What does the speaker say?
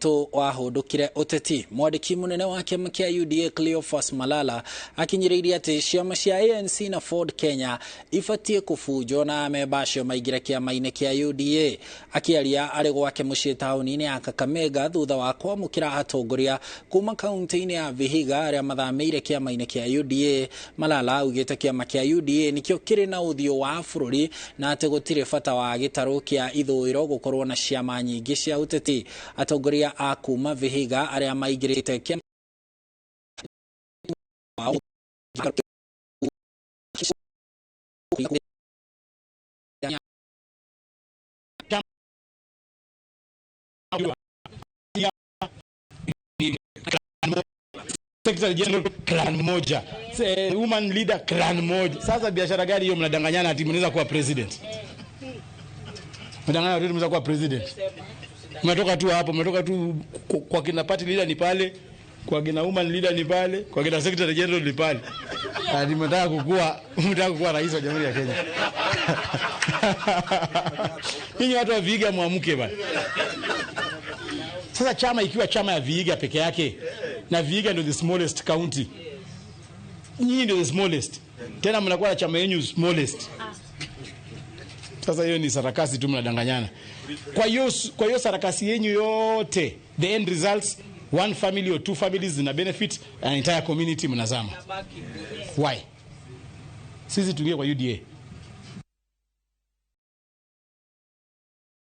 Ndiritu wahũndũkire ũteti. Mwandĩki mũnene wa kĩama kĩa UDA Cleophas Malala akinyĩrĩirie atĩ ciama cia ANC na Ford Kenya ibatiĩ kũbunjwo na amemba acio maingĩre kĩama-inĩ kĩa UDA. Akĩaria arĩ gwake mũciĩ taũni-inĩ ya Kakamega thutha wa kwamũkĩra atongoria kuma kaunti-inĩ ya Vihiga arĩa mathamĩire kĩama-inĩ kĩa UDA, Malala augĩte kĩama kĩa UDA nĩkĩo kĩrĩ na ũthiũ wa bũrũri na atĩ gũtirĩ bata wa gĩtarũ kĩa ithũĩro gũkorwo na ciama nyingĩ cia ũteti. Atongoria a kuma Vihiga arĩa maingĩrĩte kĩama Secretary General clan moja, woman leader clan moja. Sasa biashara gani hiyo? Mnadanganyana ati mnaweza kuwa president, mnadanganyana ati mnaweza kuwa president. Mnatoka tu hapo, mnatoka tu kwa kina party leader ni pale, kwa kina woman leader ni pale, kwa kina secretary general ni pale, ati mnataka kukua rais wa Jamhuri ya Kenya. Ninyi watu wa Vihiga muamke bana. Sasa chama ikiwa chama ya Vihiga peke yake, na Vihiga ndio the smallest county, nyinyi ndio the smallest, tena mnakuwa na chama yenu smallest. Sasa hiyo ni sarakasi tu, mnadanganyana. Kwa hiyo sarakasi yenyu yote, the end results, one family or two families zina benefit, an entire community mnazama. Why? Sisi tuingie kwa UDA.